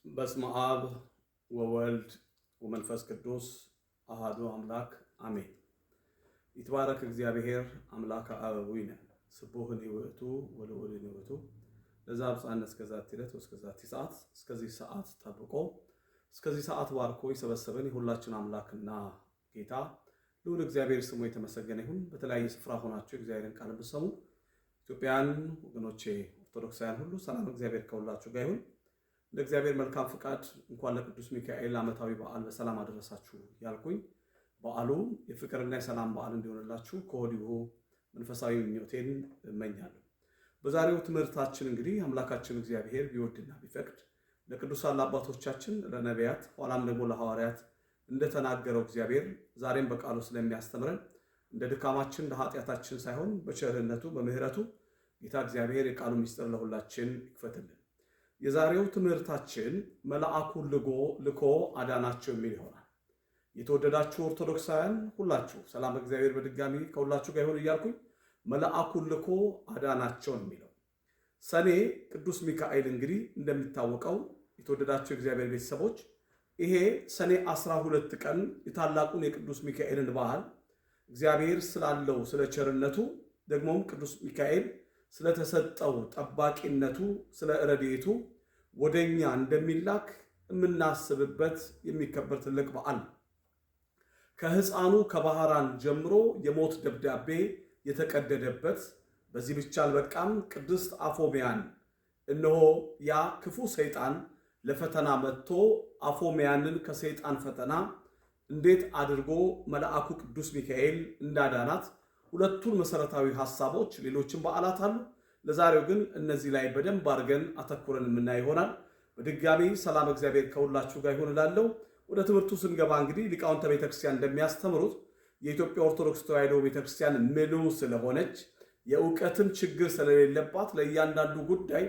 በስመ አብ ወወልድ ወመንፈስ ቅዱስ አሃዱ አምላክ አሜን። ይትባረክ እግዚአብሔር አምላከ አበዊነ ስቡህኒ ውእቱ ወልዑልኒ ውእቱ ለዛ አብጽሐነ እስከ ዛቲ ዕለት ወእስከ ዛቲ ሰዓት። እስከዚህ ሰዓት ጠብቆ እስከዚህ ሰዓት ባርኮ የሰበሰበን የሁላችን አምላክና ጌታ ልዑል እግዚአብሔር ስሙ የተመሰገነ ይሁን። በተለያየ ስፍራ ሆናችሁ እግዚአብሔርን ቃል ብትሰሙ ኢትዮጵያውያን ወገኖቼ ኦርቶዶክሳውያን ሁሉ ሰላም እግዚአብሔር ከሁላችሁ ጋር ይሁን። እንደ እግዚአብሔር መልካም ፍቃድ እንኳን ለቅዱስ ሚካኤል ዓመታዊ በዓል በሰላም አደረሳችሁ ያልኩኝ፣ በዓሉ የፍቅርና የሰላም በዓል እንዲሆንላችሁ ከወዲሁ መንፈሳዊ ምኞቴን እመኛለሁ። በዛሬው ትምህርታችን እንግዲህ አምላካችን እግዚአብሔር ቢወድና ቢፈቅድ ለቅዱሳን ለአባቶቻችን ለነቢያት፣ ኋላም ደግሞ ለሐዋርያት እንደተናገረው እግዚአብሔር ዛሬም በቃሉ ስለሚያስተምረን እንደ ድካማችን ለኃጢአታችን ሳይሆን በቸርነቱ በምሕረቱ ጌታ እግዚአብሔር የቃሉ ምስጢር ለሁላችን ይክፈትልን። የዛሬው ትምህርታችን መልአኩን ልኮ አዳናቸው የሚል ይሆናል። የተወደዳችሁ ኦርቶዶክሳውያን ሁላችሁ ሰላም እግዚአብሔር በድጋሚ ከሁላችሁ ጋር ይሁን እያልኩኝ፣ መልአኩን ልኮ አዳናቸው የሚለው ሰኔ ቅዱስ ሚካኤል እንግዲህ እንደሚታወቀው የተወደዳችሁ የእግዚአብሔር ቤተሰቦች ይሄ ሰኔ 12 ቀን የታላቁን የቅዱስ ሚካኤልን በዓል እግዚአብሔር ስላለው ስለ ቸርነቱ፣ ደግሞም ቅዱስ ሚካኤል ስለተሰጠው ጠባቂነቱ፣ ስለ ረድኤቱ ወደኛ እንደሚላክ የምናስብበት የሚከበር ትልቅ በዓል ነው። ከሕፃኑ ከባህራን ጀምሮ የሞት ደብዳቤ የተቀደደበት፣ በዚህ ብቻ አልበቃም። ቅድስት አፎሚያን እነሆ ያ ክፉ ሰይጣን ለፈተና መጥቶ አፎሚያንን ከሰይጣን ፈተና እንዴት አድርጎ መልአኩ ቅዱስ ሚካኤል እንዳዳናት ሁለቱን መሰረታዊ ሐሳቦች፣ ሌሎችን በዓላት አሉ። ለዛሬው ግን እነዚህ ላይ በደንብ አድርገን አተኩረን የምናይ ይሆናል። በድጋሚ ሰላም እግዚአብሔር ከሁላችሁ ጋር ይሁን እላለሁ። ወደ ትምህርቱ ስንገባ እንግዲህ ሊቃውንተ ቤተክርስቲያን እንደሚያስተምሩት የኢትዮጵያ ኦርቶዶክስ ተዋሕዶ ቤተክርስቲያን ምሉ ስለሆነች፣ የእውቀትም ችግር ስለሌለባት፣ ለእያንዳንዱ ጉዳይ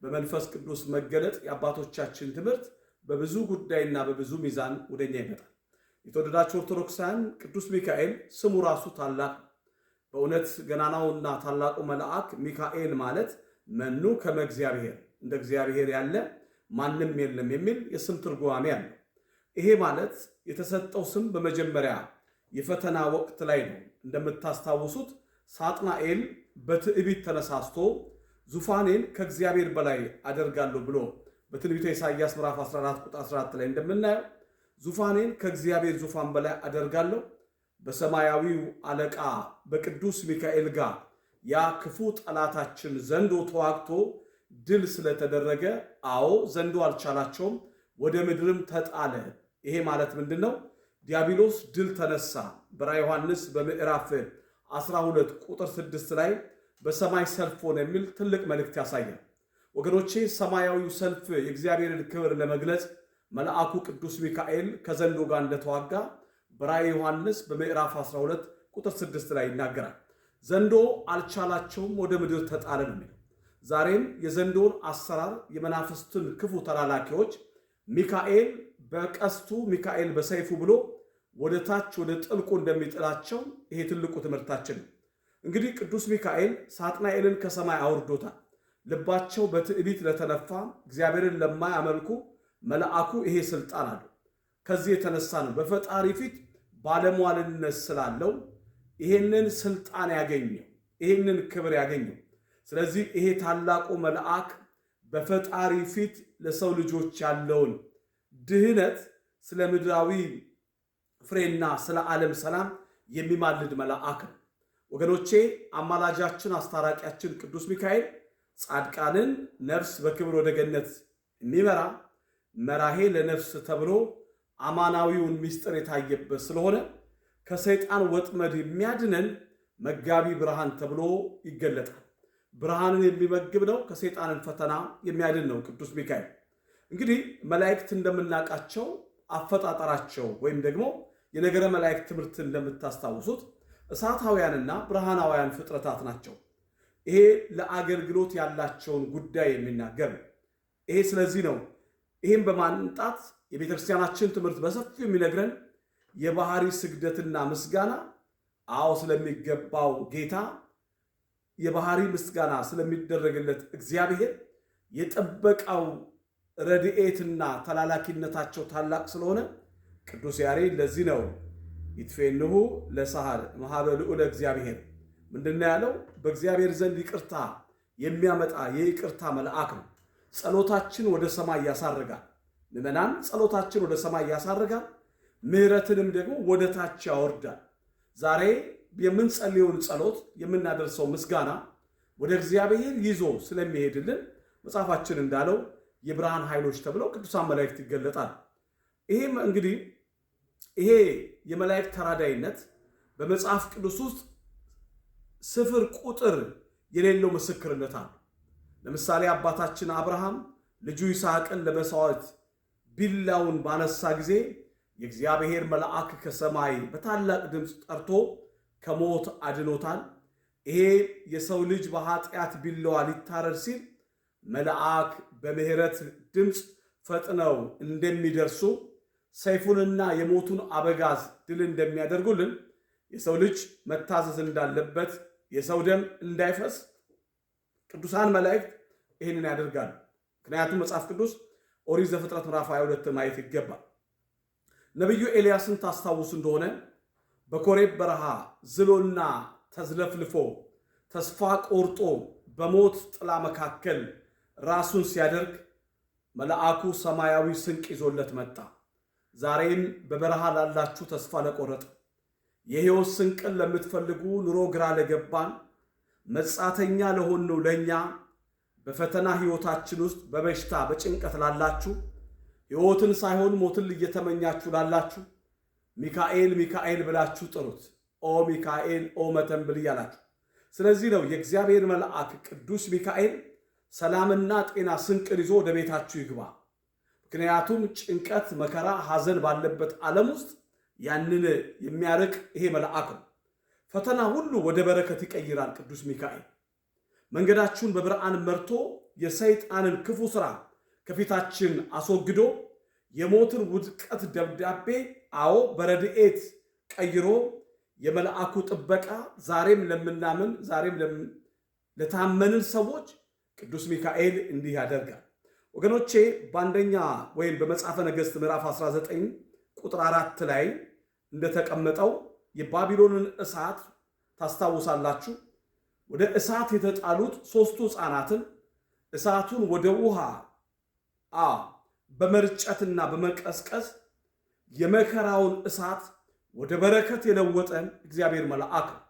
በመንፈስ ቅዱስ መገለጥ የአባቶቻችን ትምህርት በብዙ ጉዳይና በብዙ ሚዛን ወደኛ ይመጣል። የተወደዳችሁ ኦርቶዶክሳውያን፣ ቅዱስ ሚካኤል ስሙ ራሱ ታላቅ፣ በእውነት ገናናውና ታላቁ መልአክ ሚካኤል ማለት መኑ ከመ እግዚአብሔር፣ እንደ እግዚአብሔር ያለ ማንም የለም የሚል የስም ትርጓሜ አለው። ይሄ ማለት የተሰጠው ስም በመጀመሪያ የፈተና ወቅት ላይ ነው። እንደምታስታውሱት ሳጥናኤል በትዕቢት ተነሳስቶ ዙፋኔን ከእግዚአብሔር በላይ አደርጋለሁ ብሎ በትንቢተ ኢሳይያስ ምዕራፍ 14 ቁጥር 14 ላይ እንደምናየው ዙፋኔን ከእግዚአብሔር ዙፋን በላይ አደርጋለሁ፣ በሰማያዊው አለቃ በቅዱስ ሚካኤል ጋር ያ ክፉ ጠላታችን ዘንዶ ተዋግቶ ድል ስለተደረገ፣ አዎ ዘንዶ አልቻላቸውም፣ ወደ ምድርም ተጣለ። ይሄ ማለት ምንድን ነው? ዲያብሎስ ድል ተነሳ። በራዕየ ዮሐንስ በምዕራፍ 12 ቁጥር 6 ላይ በሰማይ ሰልፍ ሆነ የሚል ትልቅ መልእክት ያሳያል። ወገኖቼ፣ ሰማያዊው ሰልፍ የእግዚአብሔርን ክብር ለመግለጽ መልአኩ ቅዱስ ሚካኤል ከዘንዶ ጋር እንደተዋጋ በራዕየ ዮሐንስ በምዕራፍ 12 ቁጥር 6 ላይ ይናገራል። ዘንዶ አልቻላቸውም፣ ወደ ምድር ተጣለ ነው የሚለው። ዛሬም የዘንዶውን አሰራር፣ የመናፍስትን ክፉ ተላላኪዎች ሚካኤል በቀስቱ፣ ሚካኤል በሰይፉ ብሎ ወደ ታች ወደ ጥልቁ እንደሚጥላቸው ይሄ ትልቁ ትምህርታችን ነው። እንግዲህ ቅዱስ ሚካኤል ሳጥናኤልን ከሰማይ አውርዶታል። ልባቸው በትዕቢት ለተነፋ፣ እግዚአብሔርን ለማያመልኩ መልአኩ ይሄ ስልጣን አለው። ከዚህ የተነሳ ነው በፈጣሪ ፊት ባለሟልነት ስላለው ይሄንን ስልጣን ያገኘው፣ ይሄንን ክብር ያገኘው። ስለዚህ ይሄ ታላቁ መልአክ በፈጣሪ ፊት ለሰው ልጆች ያለውን ድህነት፣ ስለ ምድራዊ ፍሬና ስለ ዓለም ሰላም የሚማልድ መልአክ ነው። ወገኖቼ፣ አማላጃችን አስታራቂያችን ቅዱስ ሚካኤል ጻድቃንን ነፍስ በክብር ወደ ገነት የሚመራ መራሄ ለነፍስ ተብሎ አማናዊውን ምስጢር የታየበት ስለሆነ ከሰይጣን ወጥመድ የሚያድነን መጋቢ ብርሃን ተብሎ ይገለጣል። ብርሃንን የሚመግብ ነው። ከሰይጣንን ፈተና የሚያድን ነው ቅዱስ ሚካኤል። እንግዲህ መላእክት እንደምናውቃቸው አፈጣጠራቸው ወይም ደግሞ የነገረ መላእክት ትምህርት እንደምታስታውሱት እሳታውያንና ብርሃናውያን ፍጥረታት ናቸው። ይሄ ለአገልግሎት ያላቸውን ጉዳይ የሚናገር ነው። ይሄ ስለዚህ ነው። ይህም በማምጣት የቤተክርስቲያናችን ትምህርት በሰፊው የሚነግረን የባህሪ ስግደትና ምስጋና፣ አዎ ስለሚገባው ጌታ የባህሪ ምስጋና ስለሚደረግለት እግዚአብሔር የጥበቃው ረድኤትና ተላላኪነታቸው ታላቅ ስለሆነ ቅዱስ ያሬድ ለዚህ ነው ይትፌንሁ ለሳህል መሀበ ልዑለ እግዚአብሔር ምንድነው ያለው? በእግዚአብሔር ዘንድ ይቅርታ የሚያመጣ የይቅርታ መልአክ ነው። ጸሎታችን ወደ ሰማይ ያሳርጋል። ምዕመናን ጸሎታችን ወደ ሰማይ ያሳርጋል፣ ምሕረትንም ደግሞ ወደ ታች ያወርዳል። ዛሬ የምንጸልየውን ጸሎት የምናደርሰው ምስጋና ወደ እግዚአብሔር ይዞ ስለሚሄድልን መጽሐፋችን እንዳለው የብርሃን ኃይሎች ተብለው ቅዱሳን መላእክት ይገለጣል። ይሄም እንግዲህ ይሄ የመላእክት ተራዳይነት በመጽሐፍ ቅዱስ ውስጥ ስፍር ቁጥር የሌለው ምስክርነት አለ። ለምሳሌ አባታችን አብርሃም ልጁ ይስሐቅን ለመሥዋዕት ቢላውን ባነሳ ጊዜ የእግዚአብሔር መልአክ ከሰማይ በታላቅ ድምፅ ጠርቶ ከሞት አድኖታል። ይሄ የሰው ልጅ በኃጢአት ቢላዋ ሊታረድ ሲል መልአክ በምሕረት ድምፅ ፈጥነው እንደሚደርሱ ሰይፉንና የሞቱን አበጋዝ ድል እንደሚያደርጉልን የሰው ልጅ መታዘዝ እንዳለበት የሰው ደም እንዳይፈስ ቅዱሳን መላእክት ይህንን ያደርጋሉ። ምክንያቱም መጽሐፍ ቅዱስ ኦሪት ዘፍጥረት ምዕራፍ 22 ማየት ይገባል። ነቢዩ ኤልያስን ታስታውሱ እንደሆነ በኮሬብ በረሃ ዝሎና ተዝለፍልፎ ተስፋ ቆርጦ በሞት ጥላ መካከል ራሱን ሲያደርግ መልአኩ ሰማያዊ ስንቅ ይዞለት መጣ። ዛሬም በበረሃ ላላችሁ ተስፋ ለቆረጠ የሕይወት ስንቅን ለምትፈልጉ ኑሮ ግራ ለገባን መጻተኛ ለሆነው ለኛ በፈተና ሕይወታችን ውስጥ በበሽታ በጭንቀት ላላችሁ ሕይወትን ሳይሆን ሞትን እየተመኛችሁ ላላችሁ ሚካኤል ሚካኤል ብላችሁ ጥሩት። ኦ ሚካኤል ኦ መተንብል እያላችሁ። ስለዚህ ነው የእግዚአብሔር መልአክ ቅዱስ ሚካኤል ሰላምና ጤና ስንቅን ይዞ ወደ ቤታችሁ ይግባ። ምክንያቱም ጭንቀት፣ መከራ፣ ሐዘን ባለበት ዓለም ውስጥ ያንን የሚያርቅ ይሄ መልአክ ነው። ፈተና ሁሉ ወደ በረከት ይቀይራል ቅዱስ ሚካኤል። መንገዳችሁን በብርሃን መርቶ የሰይጣንን ክፉ ሥራ ከፊታችን አስወግዶ የሞትን ውድቀት ደብዳቤ አዎ በረድኤት ቀይሮ የመልአኩ ጥበቃ ዛሬም ለምናምን ዛሬም ለታመንን ሰዎች ቅዱስ ሚካኤል እንዲህ ያደርጋል። ወገኖቼ በአንደኛ ወይም በመጽሐፈ ነገሥት ምዕራፍ 19 ቁጥር 4 ላይ እንደተቀመጠው የባቢሎንን እሳት ታስታውሳላችሁ። ወደ እሳት የተጣሉት ሦስቱ ሕፃናትን እሳቱን ወደ ውሃ በመርጨትና በመቀስቀስ የመከራውን እሳት ወደ በረከት የለወጠ እግዚአብሔር መልአክ ነው።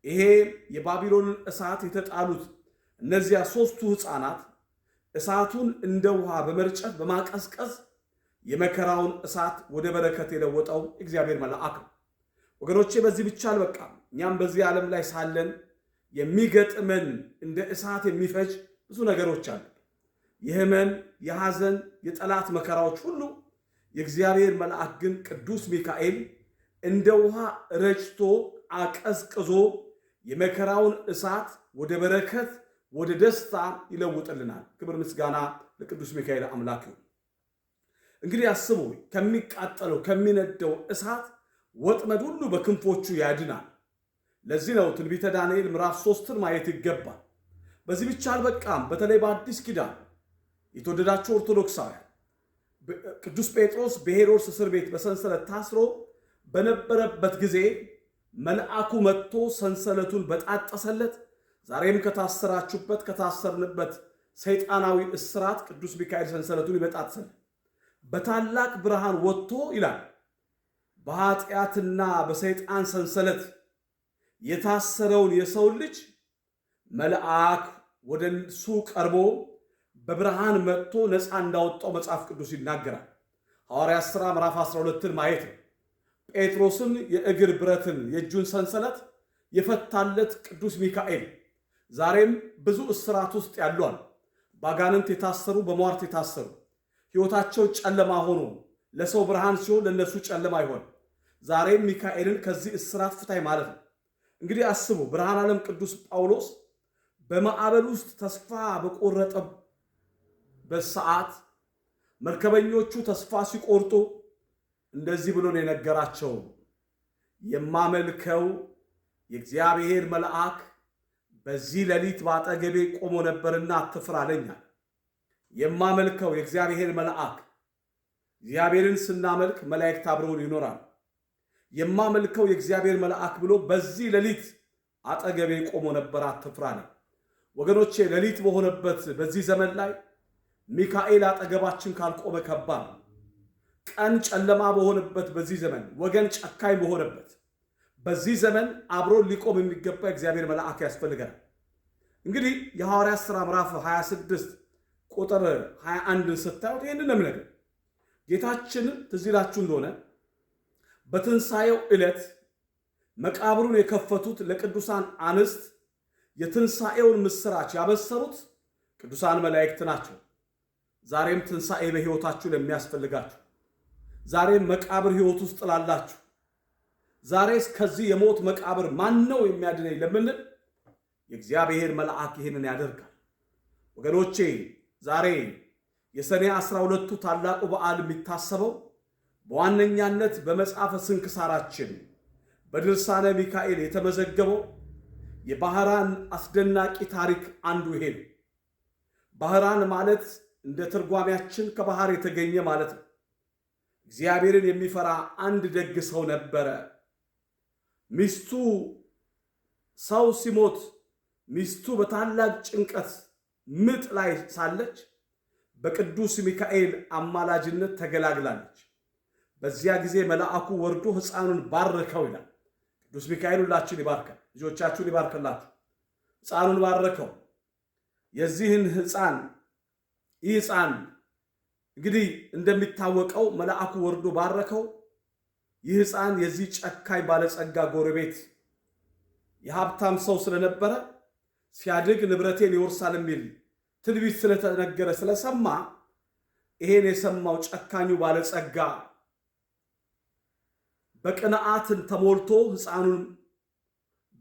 ይሄ የባቢሎንን እሳት የተጣሉት እነዚያ ሦስቱ ሕፃናት እሳቱን እንደ ውሃ በመርጨት በማቀዝቀዝ የመከራውን እሳት ወደ በረከት የለወጠው እግዚአብሔር መልአክ ነው። ወገኖቼ በዚህ ብቻ አልበቃም። እኛም በዚህ ዓለም ላይ ሳለን የሚገጥመን እንደ እሳት የሚፈጅ ብዙ ነገሮች አሉ። የህመም፣ የሐዘን፣ የጠላት መከራዎች ሁሉ የእግዚአብሔር መልአክ ግን ቅዱስ ሚካኤል እንደ ውሃ ረጭቶ አቀዝቅዞ የመከራውን እሳት ወደ በረከት ወደ ደስታ ይለውጥልናል። ክብር ምስጋና ለቅዱስ ሚካኤል አምላክ ይሁን። እንግዲህ አስቡ፣ ከሚቃጠለው ከሚነደው እሳት ወጥመድ ሁሉ በክንፎቹ ያድናል። ለዚህ ነው ትንቢተ ዳንኤል ምዕራፍ 3ን ማየት ይገባል። በዚህ ብቻ አልበቃም። በተለይ በአዲስ ኪዳን የተወደዳችሁ ኦርቶዶክሳውያን ቅዱስ ጴጥሮስ በሄሮድስ እስር ቤት በሰንሰለት ታስሮ በነበረበት ጊዜ መልአኩ መጥቶ ሰንሰለቱን በጣጠሰለት። ዛሬም ከታሰራችሁበት ከታሰርንበት ሰይጣናዊ እስራት ቅዱስ ሚካኤል ሰንሰለቱን ይበጣጥሳል። በታላቅ ብርሃን ወጥቶ ይላል በኃጢአትና በሰይጣን ሰንሰለት የታሰረውን የሰው ልጅ መልአክ ወደ እሱ ቀርቦ በብርሃን መጥቶ ነፃ እንዳወጣው መጽሐፍ ቅዱስ ይናገራል። ሐዋርያት ሥራ ምዕራፍ 12ን ማየት ነው። ጴጥሮስን የእግር ብረትን የእጁን ሰንሰለት የፈታለት ቅዱስ ሚካኤል ዛሬም ብዙ እስራት ውስጥ ያሉ አሉ። ባጋንንት የታሰሩ፣ በሟርት የታሰሩ፣ ሕይወታቸው ጨለማ ሆኖ ለሰው ብርሃን ሲሆን ለነሱ ጨለማ ይሆን። ዛሬም ሚካኤልን ከዚህ እስራት ፍታይ ማለት ነው። እንግዲህ አስቡ፣ ብርሃን ዓለም ቅዱስ ጳውሎስ በማዕበል ውስጥ ተስፋ በቆረጠበት ሰዓት መርከበኞቹ ተስፋ ሲቆርጡ እንደዚህ ብሎ ነው የነገራቸው። የማመልከው የእግዚአብሔር መልአክ በዚህ ሌሊት በአጠገቤ ቆሞ ነበርና አትፍራ አለኝ። የማመልከው የእግዚአብሔር መልአክ፣ እግዚአብሔርን ስናመልክ መላእክት አብረውን ይኖራል። የማመልከው የእግዚአብሔር መልአክ ብሎ በዚህ ሌሊት አጠገቤ ቆሞ ነበር፣ አትፍራ አለኝ። ወገኖቼ ሌሊት በሆነበት በዚህ ዘመን ላይ ሚካኤል አጠገባችን ካልቆመ ከባድ ነው። ቀን ጨለማ በሆነበት በዚህ ዘመን፣ ወገን ጨካኝ በሆነበት በዚህ ዘመን አብሮን ሊቆም የሚገባ እግዚአብሔር መልአክ ያስፈልገናል። እንግዲህ የሐዋርያት ሥራ ምዕራፍ 26 ቁጥር 21ን ስታዩት ይህንን ነው የሚነግረን። ጌታችን ትዝ ይላችሁ እንደሆነ በትንሣኤው ዕለት መቃብሩን የከፈቱት ለቅዱሳን አንስት የትንሣኤውን ምስራች ያበሰሩት ቅዱሳን መላእክት ናቸው። ዛሬም ትንሣኤ በሕይወታችሁ ለሚያስፈልጋችሁ፣ ዛሬም መቃብር ሕይወት ውስጥ ላላችሁ፣ ዛሬስ ከዚህ የሞት መቃብር ማን ነው የሚያድነኝ ለምንል የእግዚአብሔር መልአክ ይህንን ያደርጋል። ወገኖቼ ዛሬ የሰኔ 12ቱ ታላቁ በዓል የሚታሰበው በዋነኛነት በመጽሐፈ ስንክሳራችን በድርሳነ ሚካኤል የተመዘገበው የባህራን አስደናቂ ታሪክ አንዱ ይሄ ነው። ባህራን ማለት እንደ ትርጓሜያችን ከባህር የተገኘ ማለት ነው። እግዚአብሔርን የሚፈራ አንድ ደግ ሰው ነበረ። ሚስቱ ሰው ሲሞት ሚስቱ በታላቅ ጭንቀት ምጥ ላይ ሳለች በቅዱስ ሚካኤል አማላጅነት ተገላግላለች። በዚያ ጊዜ መልአኩ ወርዶ ሕፃኑን ባረከው ይላል። ቅዱስ ሚካኤል ሁላችን ይባርከን፣ ልጆቻችሁን ይባርክላችሁ። ሕፃኑን ባረከው። የዚህን ሕፃን ይህ ሕፃን እንግዲህ እንደሚታወቀው መልአኩ ወርዶ ባረከው። ይህ ሕፃን የዚህ ጨካኝ ባለጸጋ ጎረቤት የሀብታም ሰው ስለነበረ ሲያድግ ንብረቴን ይወርሳል የሚል ትንቢት ስለተነገረ ስለሰማ ይሄን የሰማው ጨካኙ ባለጸጋ በቅንዓትን ተሞልቶ ሕፃኑን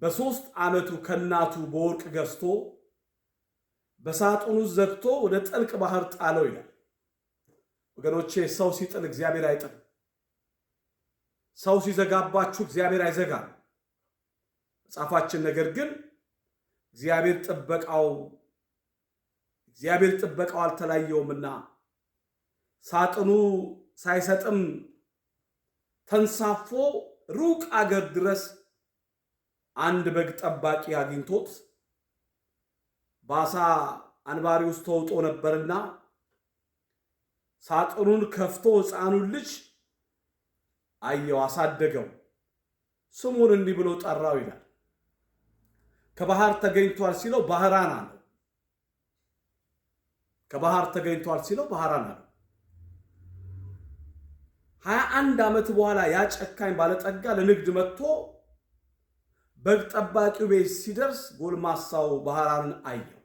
በ3 ዓመቱ ከእናቱ በወርቅ ገዝቶ በሳጥኑ ዘግቶ ወደ ጥልቅ ባህር ጣለው ይላል። ወገኖቼ ሰው ሲጥል እግዚአብሔር አይጥልም። ሰው ሲዘጋባችሁ እግዚአብሔር አይዘጋም። መጽሐፋችን ነገር ግን እግዚአብሔር ጥበቃው አልተለየውምና ሳጥኑ ሳይሰጥም ተንሳፎ ሩቅ አገር ድረስ አንድ በግ ጠባቂ አግኝቶት ባሳ አንባሪ ውስጥ ተውጦ ነበርና ሳጥኑን ከፍቶ ሕፃኑን ልጅ አየው፣ አሳደገው። ስሙን እንዲህ ብሎ ጠራው ይላል። ከባህር ተገኝቷል ሲለው ባህራን አለው። ከባህር ተገኝቷል ሲለው ባህራን አለው። 21 ዓመት በኋላ ያ ጨካኝ ባለጠጋ ለንግድ መጥቶ በግ ጠባቂው ቤት ሲደርስ ጎልማሳው ባህራንን አየው።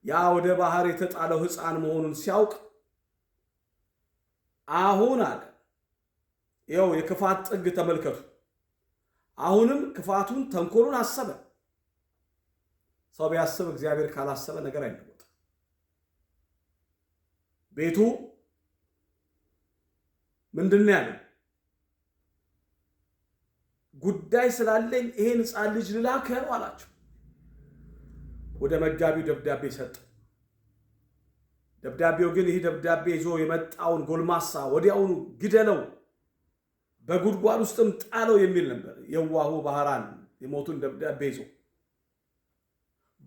ያ ወደ ባህር የተጣለው ሕፃን መሆኑን ሲያውቅ አሁን አለ፣ ይኸው የክፋት ጥግ ተመልከቱ። አሁንም ክፋቱን ተንኮሉን አሰበ። ሰው ቢያስብ እግዚአብሔር ካላሰበ ነገር አይለወጥም። ቤቱ ምንድን ነው ያለው? ጉዳይ ስላለኝ ይሄን ሕፃን ልጅ ልላከው አላቸው። ወደ መጋቢው ደብዳቤ ሰጠ። ደብዳቤው ግን ይህ ደብዳቤ ይዞ የመጣውን ጎልማሳ ወዲያውኑ ግደለው፣ በጉድጓድ ውስጥም ጣለው የሚል ነበር። የዋሁ ባህራን የሞቱን ደብዳቤ ይዞ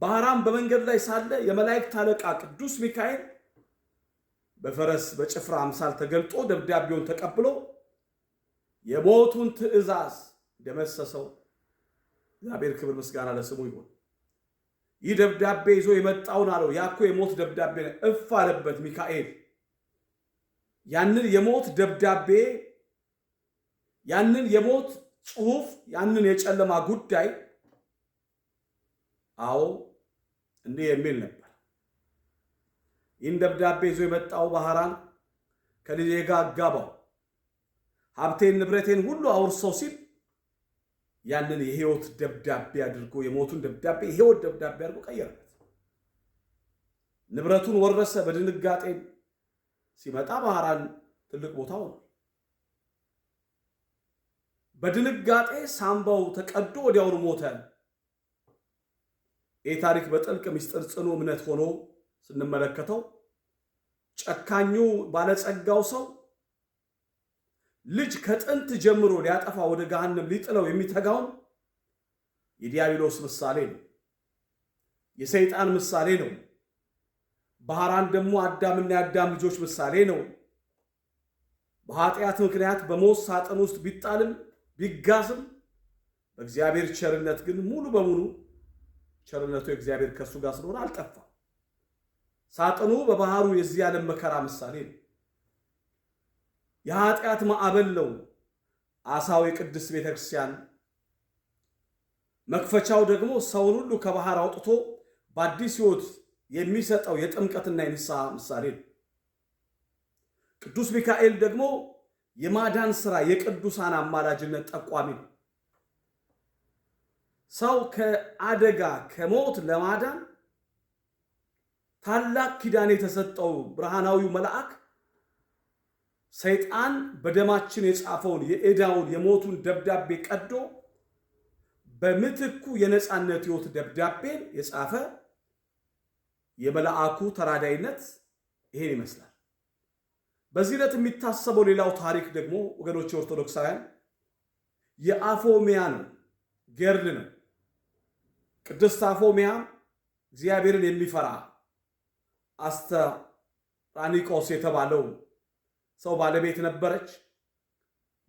ባህራን በመንገድ ላይ ሳለ የመላእክት አለቃ ቅዱስ ሚካኤል በፈረስ በጭፍራ አምሳል ተገልጦ ደብዳቤውን ተቀብሎ የሞቱን ትእዛዝ ደመሰሰው። እግዚአብሔር ክብር ምስጋና ለስሙ ይሁን። ይህ ደብዳቤ ይዞ የመጣውን አለው፣ ያኮ የሞት ደብዳቤ ነው። እፍ አለበት ሚካኤል። ያንን የሞት ደብዳቤ፣ ያንን የሞት ጽሑፍ፣ ያንን የጨለማ ጉዳይ አዎ እንዲህ የሚል ነበር። ይህን ደብዳቤ ይዞ የመጣው ባህራን ከልጄ ጋር አጋባው፣ ሀብቴን ንብረቴን ሁሉ አውርሰው ሲል ያንን የህይወት ደብዳቤ አድርጎ የሞቱን ደብዳቤ የህይወት ደብዳቤ አድርጎ ቀየረበት። ንብረቱን ወረሰ። በድንጋጤ ሲመጣ ባህራን ትልቅ ቦታ ሆኗል። በድንጋጤ ሳምባው ተቀዶ ወዲያውኑ ሞተ። ይህ ታሪክ በጥልቅ ምስጢር ጽኑ እምነት ሆኖ ስንመለከተው ጨካኙ ባለጸጋው ሰው ልጅ ከጥንት ጀምሮ ሊያጠፋ ወደ ገሃነም ሊጥለው የሚተጋውን የዲያብሎስ ምሳሌ ነው። የሰይጣን ምሳሌ ነው። ባህራን ደግሞ አዳምና የአዳም ልጆች ምሳሌ ነው። በኃጢአት ምክንያት በሞት ሳጥን ውስጥ ቢጣልም ቢጋዝም በእግዚአብሔር ቸርነት ግን ሙሉ በሙሉ ቸርነቱ የእግዚአብሔር ከእሱ ጋር ስለሆነ አልጠፋም። ሳጥኑ በባህሩ የዚህ ዓለም መከራ ምሳሌ ነው። የኃጢአት ማዕበል ነው። አሳው የቅድስት ቤተክርስቲያን መክፈቻው ደግሞ ሰውን ሁሉ ከባህር አውጥቶ በአዲስ ሕይወት የሚሰጠው የጥምቀትና የንስሐ ምሳሌ ነው። ቅዱስ ሚካኤል ደግሞ የማዳን ሥራ የቅዱሳን አማላጅነት ጠቋሚ ነው። ሰው ከአደጋ ከሞት ለማዳን ታላቅ ኪዳን የተሰጠው ብርሃናዊው መልአክ ሰይጣን በደማችን የጻፈውን የዕዳውን የሞቱን ደብዳቤ ቀዶ በምትኩ የነፃነት ሕይወት ደብዳቤን የጻፈ የመልአኩ ተራዳይነት ይሄን ይመስላል። በዚህ ዕለት የሚታሰበው ሌላው ታሪክ ደግሞ ወገኖች ኦርቶዶክሳውያን የአፎሚያ ነው፣ ገድል ነው። ቅድስት አፎሚያ እግዚአብሔርን የሚፈራ አስተራኒቆስ የተባለው ሰው ባለቤት ነበረች።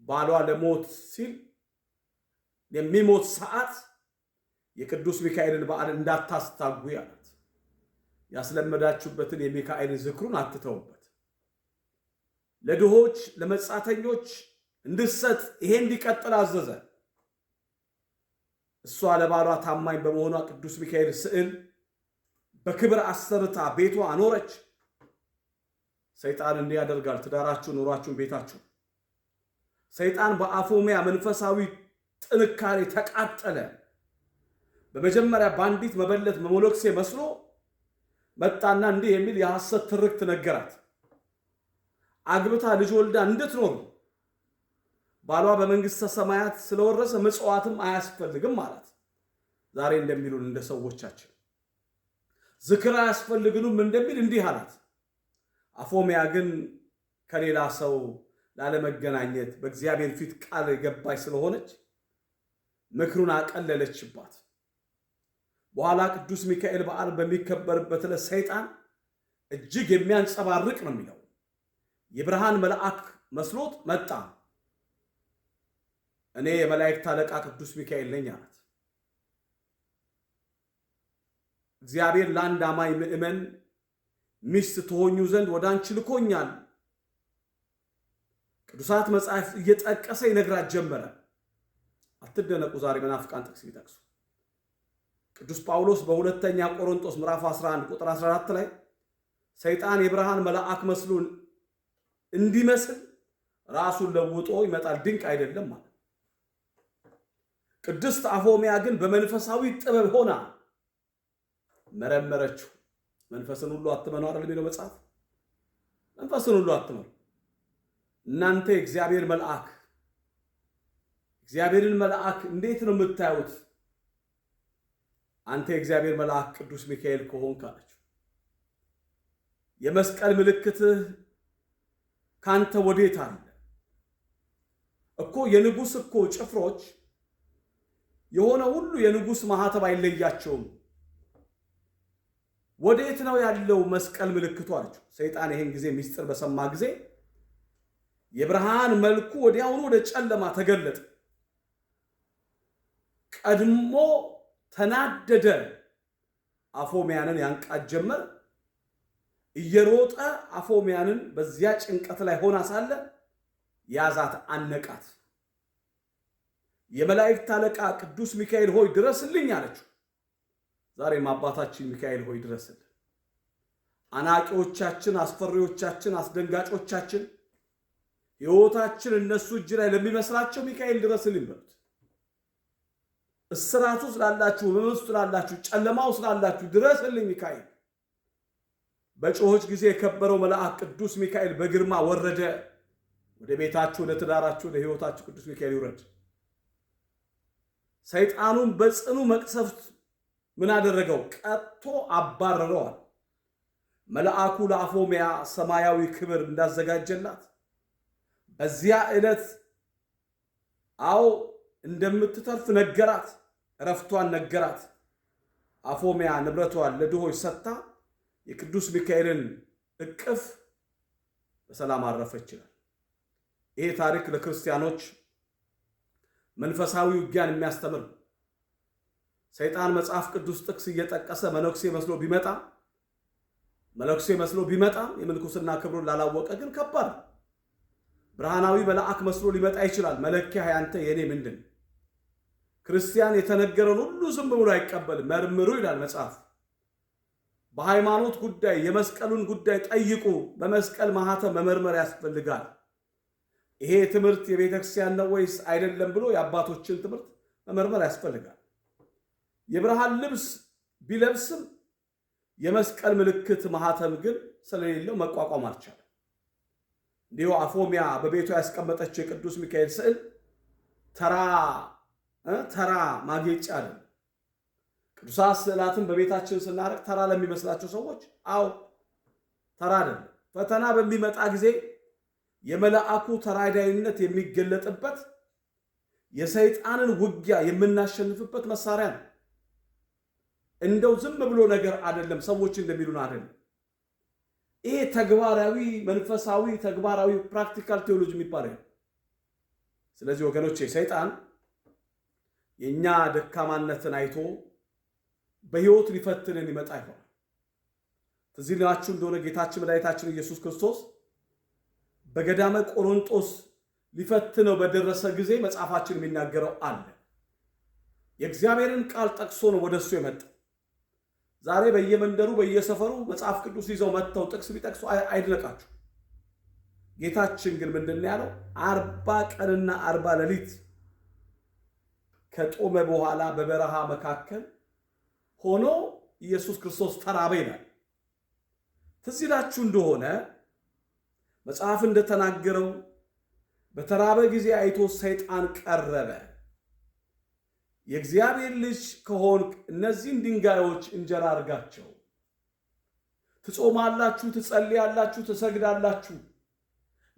ባሏ ለሞት ሲል የሚሞት ሰዓት የቅዱስ ሚካኤልን በዓል እንዳታስታጉ አላት። ያስለመዳችሁበትን የሚካኤልን ዝክሩን አትተውበት። ለድሆች ለመጻተኞች እንድሰጥ ይሄ እንዲቀጥል አዘዘ። እሷ ለባሏ ታማኝ በመሆኗ ቅዱስ ሚካኤል ስዕል በክብር አሰርታ ቤቷ አኖረች። ሰይጣን እንዲህ ያደርጋል። ትዳራችሁ፣ ኑሯችሁን፣ ቤታችሁ። ሰይጣን በአፎሚያ መንፈሳዊ ጥንካሬ ተቃጠለ። በመጀመሪያ በአንዲት መበለት መሞሎክሴ መስሎ መጣና እንዲህ የሚል የሐሰት ትርክት ነገራት። አግብታ ልጅ ወልዳ እንድትኖር ባሏ በመንግስተ ሰማያት ስለወረሰ ምጽዋትም አያስፈልግም ማለት። ዛሬ እንደሚሉን እንደ ሰዎቻችን ዝክር አያስፈልግንም እንደሚል እንዲህ አላት። አፎሚያ ግን ከሌላ ሰው ላለመገናኘት በእግዚአብሔር ፊት ቃል የገባች ስለሆነች ምክሩን አቀለለችባት። በኋላ ቅዱስ ሚካኤል በዓል በሚከበርበት ዕለት ሰይጣን እጅግ የሚያንጸባርቅ ነው የሚለው የብርሃን መልአክ መስሎት መጣ። እኔ የመላእክት አለቃ ቅዱስ ሚካኤል ነኝ አላት። እግዚአብሔር ለአንድ አማኝ ምእመን ሚስት ትሆኙ ዘንድ ወደ አንቺ ልኮኛል። ቅዱሳት መጽሐፍ እየጠቀሰ ይነግራት ጀመረ። አትደነቁ፣ ዛሬ መናፍቃን ጥቅስ ቢጠቅሱ። ቅዱስ ጳውሎስ በሁለተኛ ቆሮንቶስ ምዕራፍ 11 ቁጥር 14 ላይ ሰይጣን የብርሃን መልአክ መስሎ እንዲመስል ራሱን ለውጦ ይመጣል፣ ድንቅ አይደለም ማለት። ቅድስት አፎሚያ ግን በመንፈሳዊ ጥበብ ሆና መረመረችው። መንፈስን ሁሉ አትመኑ አይደል የሚለው መጽሐፍ? መንፈስን ሁሉ አትመኑ። እናንተ የእግዚአብሔር መልአክ እግዚአብሔርን መልአክ እንዴት ነው የምታዩት? አንተ የእግዚአብሔር መልአክ ቅዱስ ሚካኤል ከሆንክ አለችው፣ የመስቀል ምልክትህ ካንተ ወዴት አለ? እኮ የንጉሥ እኮ ጭፍሮች የሆነ ሁሉ የንጉሥ ማህተብ አይለያቸውም። ወዴት ነው ያለው መስቀል ምልክቱ አለችው። ሰይጣን ይሄን ጊዜ ሚስጥር በሰማ ጊዜ የብርሃን መልኩ ወዲያውኑ ወደ ጨለማ ተገለጠ። ቀድሞ ተናደደ። አፎሚያንን ያንቃት ጀመር። እየሮጠ አፎሚያንን በዚያ ጭንቀት ላይ ሆና ሳለ ያዛት፣ አነቃት። የመላእክት አለቃ ቅዱስ ሚካኤል ሆይ ድረስልኝ አለችው። ዛሬም አባታችን ሚካኤል ሆይ ድረስልን። አናቂዎቻችን፣ አስፈሪዎቻችን፣ አስደንጋጮቻችን ሕይወታችን እነሱ እጅ ላይ ለሚመስላቸው ሚካኤል ድረስልኝ በሉት። እስራቱ ስላላችሁ፣ ሕመም ስላላችሁ፣ ጨለማው ስላላችሁ ድረስልኝ ሚካኤል። በጮኸች ጊዜ የከበረው መልአክ ቅዱስ ሚካኤል በግርማ ወረደ። ወደ ቤታችሁ፣ ወደ ትዳራችሁ፣ ወደ ሕይወታችሁ ቅዱስ ሚካኤል ይውረድ። ሰይጣኑን በጽኑ መቅሰፍት ምን አደረገው? ቀጥቶ አባረረዋል። መልአኩ ለአፎሚያ ሰማያዊ ክብር እንዳዘጋጀላት በዚያ ዕለት አዎ እንደምትተርፍ ነገራት፣ እረፍቷን ነገራት። አፎሚያ ንብረቷን ለድሆች ሰጥታ የቅዱስ ሚካኤልን እቅፍ በሰላም አረፈች ይላል። ይሄ ታሪክ ለክርስቲያኖች መንፈሳዊ ውጊያን የሚያስተምር ነው። ሰይጣን መጽሐፍ ቅዱስ ጥቅስ እየጠቀሰ መነኩሴ መስሎ ቢመጣ መነኩሴ መስሎ ቢመጣ የምንኩስና ክብሩን ላላወቀ ግን ከባድ ነው። ብርሃናዊ መልአክ መስሎ ሊመጣ ይችላል። መለኪያ ያንተ የኔ ምንድን? ክርስቲያን የተነገረውን ሁሉ ዝም ብሎ አይቀበልም። መርምሩ ይላል መጽሐፍ። በሃይማኖት ጉዳይ የመስቀሉን ጉዳይ ጠይቁ። በመስቀል ማህተም መመርመር ያስፈልጋል። ይሄ ትምህርት የቤተ ክርስቲያን ነው ወይስ አይደለም ብሎ የአባቶችን ትምህርት መመርመር ያስፈልጋል። የብርሃን ልብስ ቢለብስም የመስቀል ምልክት ማህተም ግን ስለሌለው መቋቋም አልቻለም። እንዲሁ አፎሚያ በቤቷ ያስቀመጠችው የቅዱስ ሚካኤል ስዕል ተራ ተራ ማጌጫ አይደለም። ቅዱሳት ስዕላትን በቤታችን ስናደርግ ተራ ለሚመስላቸው ሰዎች አዎ ተራ አይደለም። ፈተና በሚመጣ ጊዜ የመልአኩ ተራዳኢነት የሚገለጥበት የሰይጣንን ውጊያ የምናሸንፍበት መሳሪያ ነው። እንደው ዝም ብሎ ነገር አይደለም፣ ሰዎች እንደሚሉን አይደለም። ይሄ ተግባራዊ መንፈሳዊ ተግባራዊ practical theology የሚባለው ነው። ስለዚህ ወገኖቼ ሰይጣን የኛ ደካማነትን አይቶ በሕይወት ሊፈትንን ይመጣ ይሆናል። ትዝ ይላችሁ እንደሆነ ጌታችን መድኃኒታችን ኢየሱስ ክርስቶስ በገዳመ ቆሮንጦስ ሊፈትነው በደረሰ ጊዜ መጽሐፋችን የሚናገረው አለ። የእግዚአብሔርን ቃል ጠቅሶ ነው ወደሱ የመጣ። ዛሬ በየመንደሩ በየሰፈሩ መጽሐፍ ቅዱስ ይዘው መጥተው ጥቅስ ቢጠቅሱ አይድነቃችሁ። ጌታችን ግን ምንድን ነው ያለው? 40 ቀንና 40 ሌሊት ከጦመ በኋላ በበረሃ መካከል ሆኖ ኢየሱስ ክርስቶስ ተራበ ይላል። ትዝ ይላችሁ እንደሆነ መጽሐፍ እንደተናገረው በተራበ ጊዜ አይቶ ሰይጣን ቀረበ። የእግዚአብሔር ልጅ ከሆንክ እነዚህን ድንጋዮች እንጀራ አድርጋቸው። ትጾማላችሁ፣ ትጸልያላችሁ፣ ትሰግዳላችሁ፣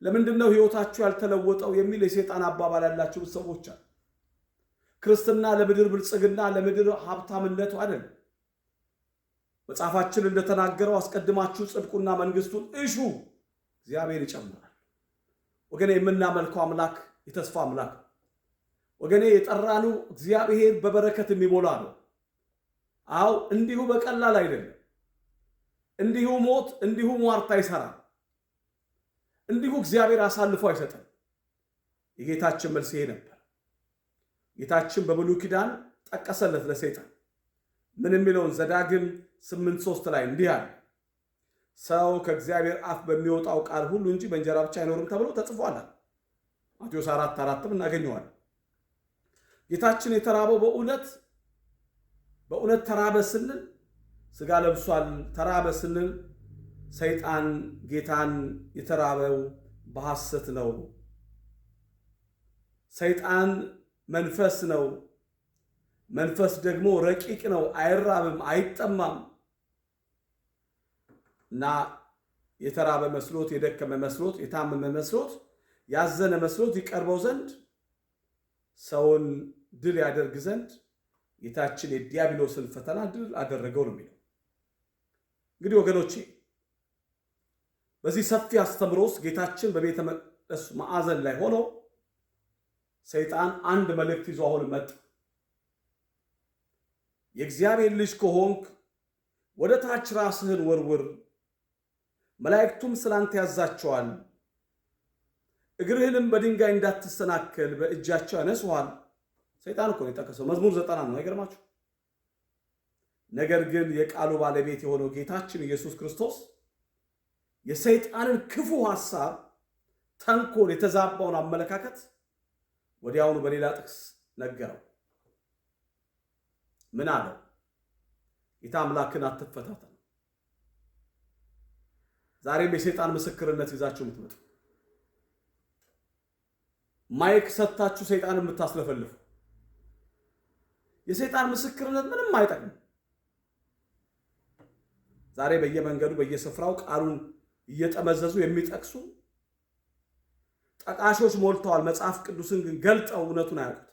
ለምንድን ነው ሕይወታችሁ ያልተለወጠው የሚል የሰይጣን አባባል ያላችሁ ሰዎች አሉ። ክርስትና ለምድር ብልጽግና ለምድር ሀብታምነቱ አይደለም። መጽሐፋችን እንደተናገረው አስቀድማችሁ ጽድቁና መንግስቱን እሹ፣ እግዚአብሔር ይጨምራል። ወገኔ የምናመልከው አምላክ የተስፋ አምላክ ነው። ወገኔ የጠራነው እግዚአብሔር በበረከት የሚሞላ ነው። አዎ እንዲሁ በቀላል አይደለም። እንዲሁ ሞት እንዲሁ ሟርት አይሰራም። እንዲሁ እግዚአብሔር አሳልፎ አይሰጥም። የጌታችን መልስ ይሄ ነበር። ጌታችን በብሉይ ኪዳን ጠቀሰለት ለሰይጣን ምን የሚለውን ዘዳግም 8:3 ላይ እንዲህ አለ፣ ሰው ከእግዚአብሔር አፍ በሚወጣው ቃል ሁሉ እንጂ በእንጀራ ብቻ አይኖርም ተብሎ ተጽፏል። ማቴዎስ 4:4 እናገኘዋለን። ጌታችን የተራበው በእውነት በእውነት ተራበ ስንል ስጋ ለብሷል። ተራበ ስንል ሰይጣን ጌታን የተራበው በሐሰት ነው። ሰይጣን መንፈስ ነው። መንፈስ ደግሞ ረቂቅ ነው፣ አይራብም፣ አይጠማም። እና የተራበ መስሎት፣ የደከመ መስሎት፣ የታመመ መስሎት፣ ያዘነ መስሎት ይቀርበው ዘንድ ሰውን ድል ያደርግ ዘንድ ጌታችን የዲያብሎስን ፈተና ድል አደረገው ነው የሚለው። እንግዲህ ወገኖቼ በዚህ ሰፊ አስተምሮ ውስጥ ጌታችን በቤተ መቅደስ ማዕዘን ላይ ሆኖ ሰይጣን አንድ መልእክት ይዞ አሁን መጣ። የእግዚአብሔር ልጅ ከሆንክ ወደ ታች ራስህን ወርውር፣ መላእክቱም ስላንተ ያዛቸዋል፣ እግርህንም በድንጋይ እንዳትሰናከል በእጃቸው ያነሱሃል። ሰይጣን እኮ ነው የጠቀሰው። መዝሙር 90 ነው። አይገርማችሁ? ነገር ግን የቃሉ ባለቤት የሆነው ጌታችን ኢየሱስ ክርስቶስ የሰይጣንን ክፉ ሐሳብ፣ ተንኮል፣ የተዛባውን አመለካከት ወዲያውኑ በሌላ ጥቅስ ነገረው። ምን አለው? ጌታ አምላክን አትፈታተን። ዛሬም የሰይጣን ምስክርነት ይዛችሁ የምትመጡ mic ሰጥታችሁ ሰይጣን የምታስለፈልፉ የሰይጣን ምስክርነት ምንም አይጠቅምም። ዛሬ በየመንገዱ በየስፍራው ቃሉን እየጠመዘዙ የሚጠቅሱ ጠቃሾች ሞልተዋል። መጽሐፍ ቅዱስን ግን ገልጠው እውነቱን አያውቁት።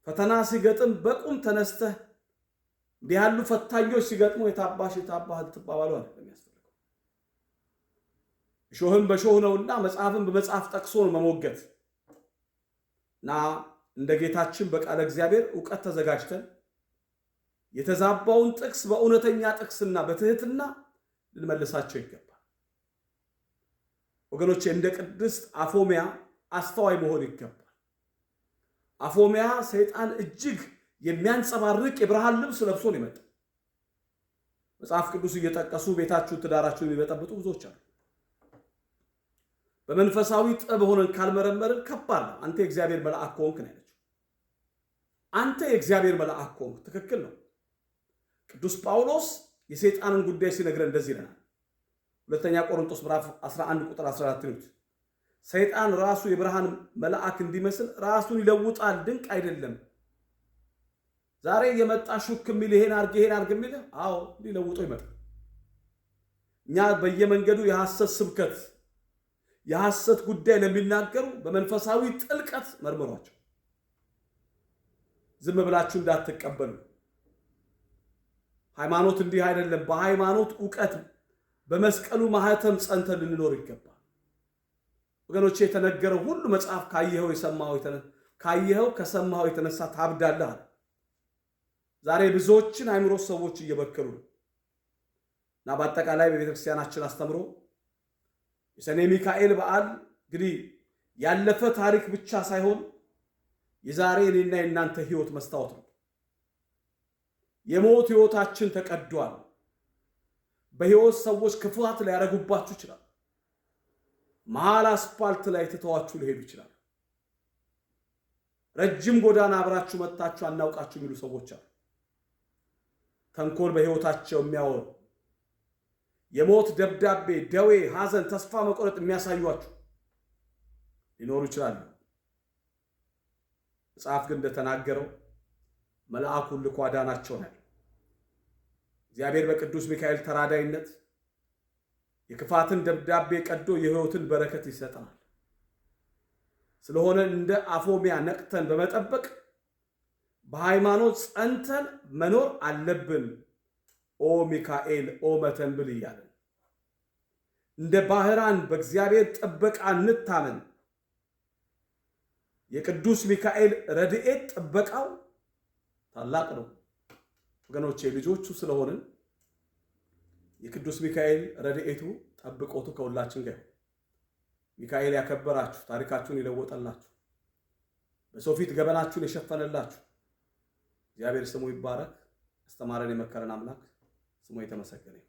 ፈተና ሲገጥም በቁም ተነስተህ እንዲህ ያሉ ፈታኞች ሲገጥሙ የታባሽ የታባህ ልትባባሉ አይደለም የሚያስፈልገው። እሾህም በሾህ ነውና መጽሐፍን በመጽሐፍ ጠቅሶ ነው መሞገት እና እንደ ጌታችን በቃለ እግዚአብሔር እውቀት ተዘጋጅተን የተዛባውን ጥቅስ በእውነተኛ ጥቅስና በትህትና ልንመልሳቸው ይገባል። ወገኖቼ እንደ ቅድስት አፎሚያ አስተዋይ መሆን ይገባል። አፎሚያ ሰይጣን እጅግ የሚያንጸባርቅ የብርሃን ልብስ ለብሶ ነው የመጣው። መጽሐፍ ቅዱስ እየጠቀሱ ቤታችሁን፣ ትዳራችሁን የሚበጠብጡ ብዙዎች አሉ። በመንፈሳዊ ጥበብ ሆነን ካልመረመርን ከባድ ነው። አንተ የእግዚአብሔር መልአክ ከሆንክ ነው ያለችው። አንተ የእግዚአብሔር መልአክ ከሆንክ ትክክል ነው። ቅዱስ ጳውሎስ የሰይጣንን ጉዳይ ሲነግረን እንደዚህ ይለናል። ሁለተኛ ቆሮንቶስ ምዕራፍ 11 ቁጥር 14 ነው። ሰይጣን ራሱ የብርሃን መልአክ እንዲመስል ራሱን ይለውጣል፣ ድንቅ አይደለም። ዛሬ የመጣ ሹክ የሚል ይሄን አርግ ይሄን አርግ የሚል አዎ ሊለውጦ ይመጣል። እኛ በየመንገዱ የሐሰት ስብከት የሐሰት ጉዳይ ለሚናገሩ በመንፈሳዊ ጥልቀት መርምሯቸው። ዝም ብላችሁ እንዳትቀበሉ። ሃይማኖት እንዲህ አይደለም። በሃይማኖት እውቀት በመስቀሉ ማህተም ጸንተን ልንኖር ይገባል። ወገኖቼ የተነገረው ሁሉ መጽሐፍ ካየኸው የሰማኸው ካየኸው ከሰማኸው የተነሳ ታብዳለህ አለ። ዛሬ ብዙዎችን አይምሮ ሰዎች እየበከሉ ነው እና በአጠቃላይ በቤተክርስቲያናችን አስተምሮ የሰኔ ሚካኤል በዓል እንግዲህ ያለፈ ታሪክ ብቻ ሳይሆን የዛሬ እኔና የእናንተ ሕይወት መስታወት ነው። የሞት ሕይወታችን ተቀዷል። በሕይወት ሰዎች ክፋት ሊያደርጉባችሁ ይችላል። መሃል አስፋልት ላይ ትተዋችሁ ሊሄዱ ይችላል። ረጅም ጎዳና አብራችሁ መጥታችሁ አናውቃችሁ የሚሉ ሰዎች አሉ። ተንኮል በሕይወታቸው የሚያወሩ የሞት ደብዳቤ፣ ደዌ፣ ሐዘን፣ ተስፋ መቆረጥ የሚያሳዩአችሁ ሊኖሩ ይችላሉ። መጽሐፍ ግን እንደተናገረው መልአኩን ልኮ አዳናቸው ነው። እግዚአብሔር በቅዱስ ሚካኤል ተራዳይነት የክፋትን ደብዳቤ ቀዶ የሕይወትን በረከት ይሰጠናል። ስለሆነ እንደ አፎሚያ ነቅተን በመጠበቅ በሃይማኖት ጸንተን መኖር አለብን። ኦ ሚካኤል ኦ መተንብል እያለን እንደ ባህራን በእግዚአብሔር ጥበቃ እንታመን። የቅዱስ ሚካኤል ረድኤት ጥበቃው ታላቅ ነው። ወገኖቼ ልጆቹ ስለሆንን የቅዱስ ሚካኤል ረድኤቱ ጠብቆቱ ከሁላችን ጋር። ሚካኤል ያከበራችሁ፣ ታሪካችሁን የለወጠላችሁ፣ በሰው ፊት ገበናችሁን የሸፈነላችሁ እግዚአብሔር ስሙ ይባረክ። አስተማረን የመከረን አምላክ ስሙ የተመሰገነ ይሁን።